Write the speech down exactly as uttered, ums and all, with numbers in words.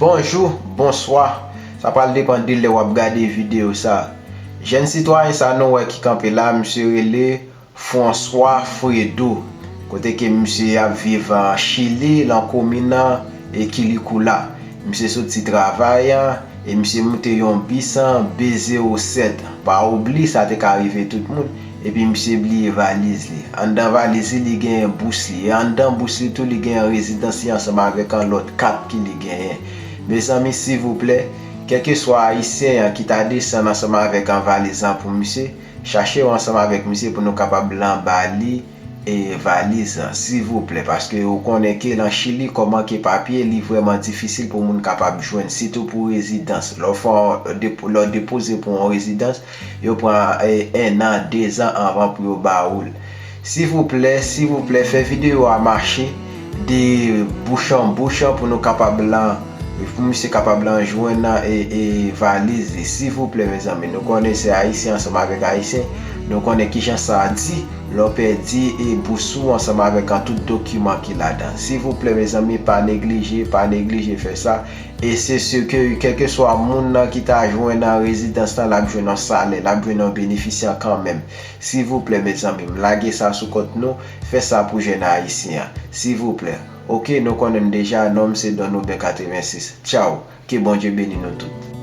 Bonjou, bonswa. Sa pral depann de lè w ap gade videyo sa. Jèn sitwayen sa nou wè ki kanpe la, misye rele François Fredo. Kote ke misye ap viv an Chili, lan komin nan e Quilicura. Misye soti travay an e misye moute yon bis an B zéro sèt. Pa oubli, sa te ka rive tout moun. Epi misye bliye valiz li. Anndan valiz li, li genyen bous li. E anndan bous li tou, li genyen rezidans li ansanm avèk an lòt kat ki li genyen. Mezanmi, silvouplè, kèlkeswa ayisyen an ki ta desann ansanm avèk an valiz lan pou misye, chache yo ansanm avèk misye pou nou kapab lan ba li e valiz lan, silvouplè, paske ou konnen ke lan Chili, kòman ke papye, li vrèman difisil pou moun kapab jwenn, sitou pou rezidans. Lè w fè yon depo-, lè w depoze pou yon rezidans, yo pran, e, en an, dezan anvan pou yo ba ou l. Silvouplè, silvouplè, fè videyo a mache de bouch an bouch an pou nou kapab lan, pou misye kapab lan jwenn, e, e, valiz li. Silvouplè, mezanmi, nou konnen se ayisyen ansanm avèk ayisyen, nou konnen kijan sa di, lè w pèdi e bous ou ansanm avèk an tout dokiman ki ladan. Silvouplè, mezanmi, pa neglije, pa neglije fè sa. E se si ke, kèlkeswa moun nan ki ta jwenn nan rezidans lan, l ap jwenn yon salè, l ap jwenn yon benefisyan kanmenm. Silvouplè, mezanmi, m lage sa sou kont nou, fè sa pou jèn ayisyen an. Silvouplè. Oke, nou konnen m deja, non m se Don Oben katrevensis. Tchaw, ke Bondye beni nou tout.